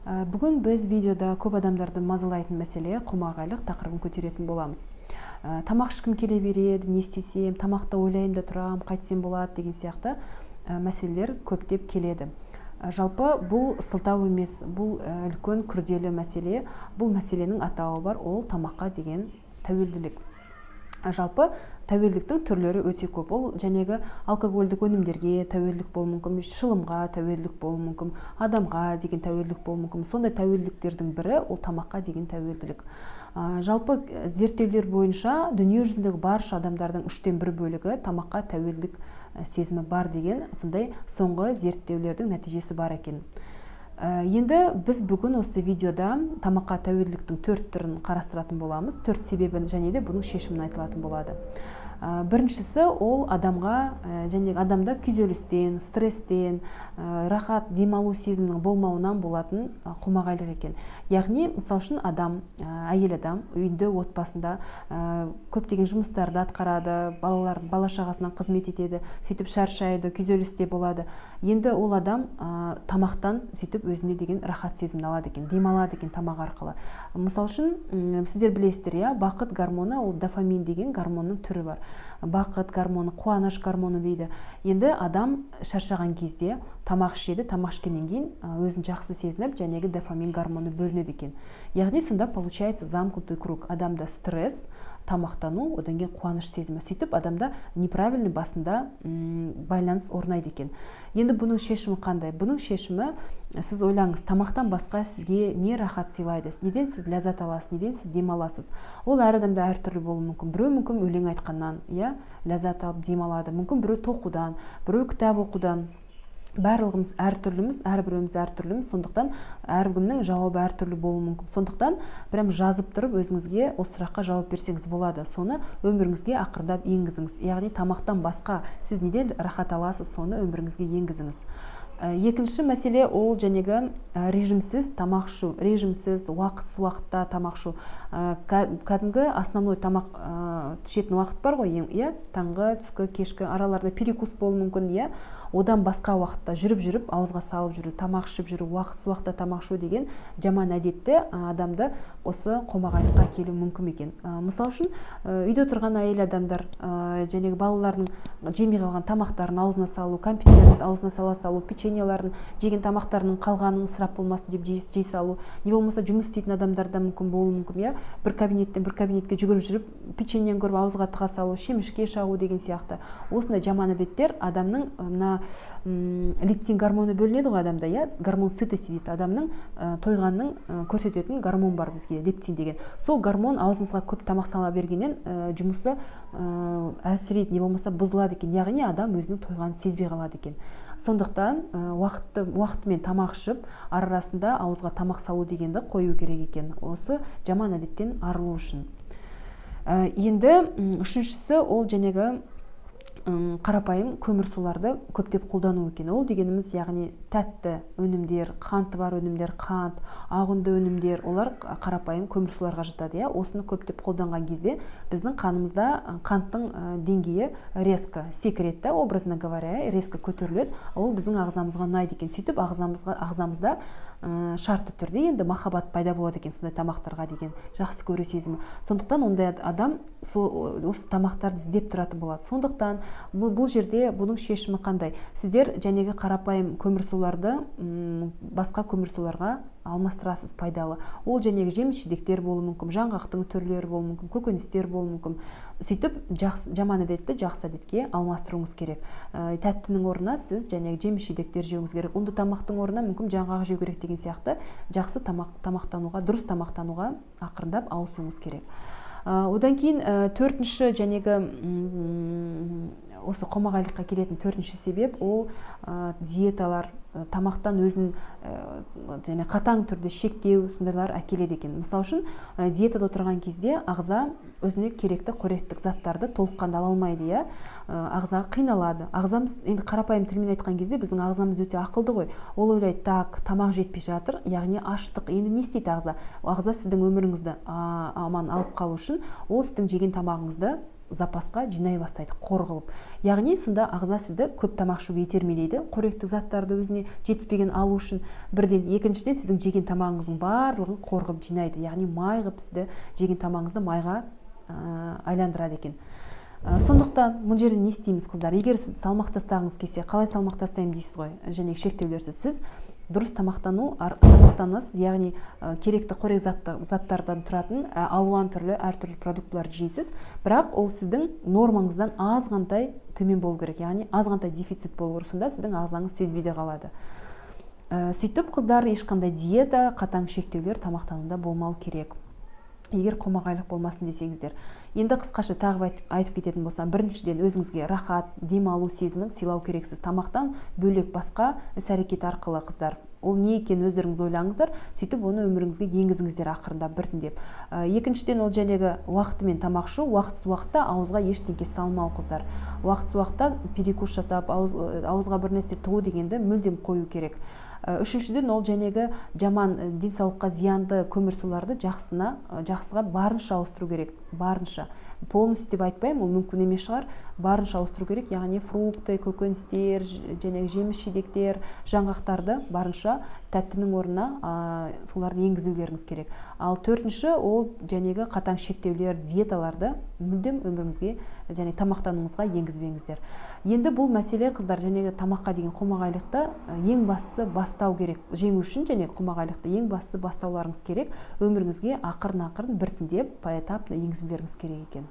Бүгін біз видеода көп адамдарды мазалайтын мәселе, қомағайлық тақырыбын көтеретін боламыз. Тамақ ішкім келе береді, не істесем, тамақты ойлаймын да тұрам, қайтсем болады деген сияқты мәселелер көптеп келеді. Жалпы бұл сылтау емес, бұл үлкен күрделі мәселе. Бұл мәселенің атауы бар, ол тамаққа деген тәуелділік. Жалпы тәуелділіктің түрлері өте көп. Ол жәнегі алкогольдік өнімдерге тәуелділік болуы мүмкін, шылымға тәуелділік болуы мүмкін, адамға деген тәуелділік болуы мүмкін. Сондай тәуелділіктердің бірі ол тамаққа деген тәуелділік. Жалпы зерттеулер бойынша дүние жүзіндегі барша адамдардың 1/3 бөлігі тамаққа тәуелділік сезімі бар деген сондай соңғы зерттеулердің нәтижесі бар екен. Енді біз бүгін осы видеода тамаққа тәуелділіктің 4 түрін қарастыратын боламыз, 4 себебін және де бұның шешімін айтылатын болады. Біріншісі ол адамға, және адамда күйзелістен, стресстен, рахат демалу сезімінің болмауынан болатын қомағайлық екен. Яғни, мысал үшін, адам, әйел адам үйінде, отбасында көптеген жұмыстарды атқарады, балалар, бала шағасына қызмет етеді, сөйтіп шаршайды, күйзелісте болады. Енді ол адам тамақтан сөйтіп өзіне деген рахат сезімін алады екен, демалады екен тамақ арқылы. Мысал үшін, сіздер білесіздер, иә, бақыт гормоны, ол дофамин деген гормонның түрі бар. Бақыт гормоны, қуаныш гормоны дейді. Енді адам шаршаған кезде тамақ ішеді, тамақ ішкеннен кейін өзін жақсы сезініп, жәнегі дофамин гормоны бөлінеді екен. Яғни сонда получается замкнутый круг: адамда стресс, тамақтану, одан кейін қуаныш сезімі. Сөйтіп адамда неправильный басында байланыс орнайды екен. Енді бұның шешімі қандай? Бұның шешімі, сіз ойлаңыз, тамақтан басқа сізге не рахат сыйлайды, неден сіз ләззат аласыз, неден сіз демаласыз? Ол әр адамда әртүрлі болуы мүмкін. Біреу мүмкін өлең айтқаннан, иә, ләззат алып демалады, мүмкін біреу тоқудан, біреу кітап оқудан. Барлығымыз әртүрліміз, әрбіреуіміз әртүрліміз, сондықтан әркімнің жауабы әртүрлі болуы мүмкін. Сондықтан прям жазып тұрып өзіңізге осы сұраққа жауап берсеңіз болады. Соны өміріңізге ақырындап енгізіңіз. Яғни тамақтан басқа сіз неден рахат аласыз, соны өміріңізге енгізіңіз. Екінші мәселе ол жәнегі режимсіз тамақ ішу, режимсіз, уақытсыз уақытта тамақ ішу. Кәдімгі основной тамақ ішетін уақыт бар ғой, иә, таңғы, түскі, кешкі, араларда перекус болуы мүмкін, иә. Одан басқа уақытта жүріп жүріп ауызға салып жүру, тамақ ішіп жүру, уақытсыз уақытта тамақ ішу деген жаман әдетті адамды осы қомағайлыққа әкелуі мүмкін екен. Мысал үшін, үйде отырған әйел адамдар жәнегі балалардың жемей қалған тамақтарын аузына салу, кәмпиттерін аузына сала салу, печеньеларын, жеген тамақтарының қалғанын ысырап болмасын деп жей салу, не болмаса жұмыс істейтін адамдарда мүмкін болуы мүмкін, иә, бір кабинеттен бір кабинетке жүгіріп жүріп, печеньені көріп ауызға тыға салу, шемішке шағу деген сияқты. Осындай жаман әдеттер адамның мына лептин гормоны бөлінеді ғой адамда, иә, гормон сытости дейді, адамның тойғанның көрсететін гормон бар бізге, лептин деген. Сол гормон аузымызға көп тамақ сала бергеннен жұмысы әлсірейді, не болмаса бұзылады екен. Яғни адам өзінің тойғанын сезбей қалады екен. Сондықтан уақытымен тамақ ішіп, ара арасында ауызға тамақ салу дегенді қою керек екен осы жаман әдеттен арылу үшін. Енді үшіншісі ол жәнегі қарапайым көмірсуларды көптеп қолдану екен. Ол дегеніміз, яғни тәтті өнімдер, қанты бар өнімдер, қант, ақ ұнды өнімдер, олар қарапайым көмірсуларға жатады, иә. Осыны көптеп қолданған кезде біздің қанымызда қанттың деңгейі резко секіреді да, образно говоря, резко көтеріледі. Ол біздің ағзамызға ұнайды екен. Сөйтіп ағзамызда шартты түрде енді махаббат пайда болады екен, сондай тамақтарға деген жақсы көру сезімі. Сондықтан ондай адам сол осы тамақтарды іздеп тұратын болады. Сондықтан бұл жерде бұның шешімі қандай? Сіздер жәнегі қарапайым көмірсуларды басқа көмірсуларға алмастырасыз, пайдалы. Ол жәнегі жеміс жидектер болуы мүмкін, жаңғақтың түрлері болуы мүмкін, көкөністер болуы мүмкін. Сөйтіп жақсы, жаман әдетті жақсы әдетке алмастыруыңыз керек. Тәттінің орнына сіз жәнегі жеміс жидектер жеуіңіз керек, ұнды тамақтың орнына мүмкін жаңғақ жеу керек деген сияқты. Жақсы тамақтануға, дұрыс тамақтануға ақырындап ауысуыңыз керек. Одан кейін төртінші, жәнегі осы қомағайлыққа келетін төртінші себеп ол диеталар, тамақтан өзін және қатаң түрде шектеу, сондайлар әкеледі екен. Мысал үшін, диетада отырған кезде ағза өзіне керекті қоректік заттарды толыққанды ала алмайды, иә, ағза қиналады. Ағзамыз енді қарапайым тілмен айтқан кезде, біздің ағзамыз өте ақылды ғой. Ол ойлайды: так, тамақ жетпей жатыр, яғни аштық. Енді не істейді ағза? Ағза сіздің өміріңізді аман алып қалу үшін ол сіздің жеген тамағыңызды Запасқа жинай бастайды қор қылып. Яғни сонда ағза сізді көп тамақ ішуге итермелейді, қоректік заттарды өзіне жетіспеген алу үшін бірден. Екіншіден, сіздің жеген тамағыңыздың барлығын қор қылып жинайды, яғни май қылып, сізді жеген тамағыңызды майға айландырады екен. Сондықтан бұл жерде не істейміз, қыздар? Егер сіз салмақ тастағыңыз келсе, қалай салмақ тастаймын дейсіз ғой, және шектеулерсіз. Сіз дұрыс тамақтанасыз, яғни керекті қорек заттардан тұратын алуан түрлі, әртүрлі продуктыларды жейсіз, бірақ ол сіздің нормаңыздан азғантай төмен болу керек, яғни азғантай дефицит болу керек. Сонда сіздің ағзаңыз сезбей де қалады. Сөйтіп, қыздар, ешқандай диета, қатаң шектеулер тамақтануда болмау керек, егер қомағайлық болмасын десеңіздер. Енді қысқаша тағы айтып кететін болсам, біріншіден, өзіңізге рахат, демалу сезімін сыйлау керексіз тамақтан бөлек басқа іс әрекет арқылы. Қыздар, ол не екенін өздеріңіз ойлаңыздар, сөйтіп оны өміріңізге енгізіңіздер ақырындап, біртіндеп. Екіншіден, ол жәнегі уақытымен тамақ ішу, уақытсыз уақытта ауызға ештеңке салмау. Қыздар, уақытсыз уақытта перекус жасап, ауызға бір нәрсе тығу дегенді мүлдем қою керек. Үшіншіден, ол жәнегі жаман, денсаулыққа зиянды көмірсуларды жақсыға барынша ауыстыру керек. Барынша, полностью деп айтпаймын, ол мүмкін емес шығар, барынша ауыстыру керек. Яғни фрукты, көкөністер және жеміс жидектер, жаңғақтарды барынша тәттінің орнына соларды енгізулеріңіз керек. Ал төртінші, ол жәнегі қатаң шектеулер, диеталарды мүлдем өміріңізге және тамақтануыңызға енгізбеңіздер. Енді бұл мәселе, қыздар, жәнегі тамаққа деген қомағайлықты ең бастысы бастау керек. Жеңу үшін және қомағайлықты ең бастысы бастауларыңыз керек, өміріңізге ақырын ақырын, біртіндеп, поэтапно енгізулеріңіз керек екен.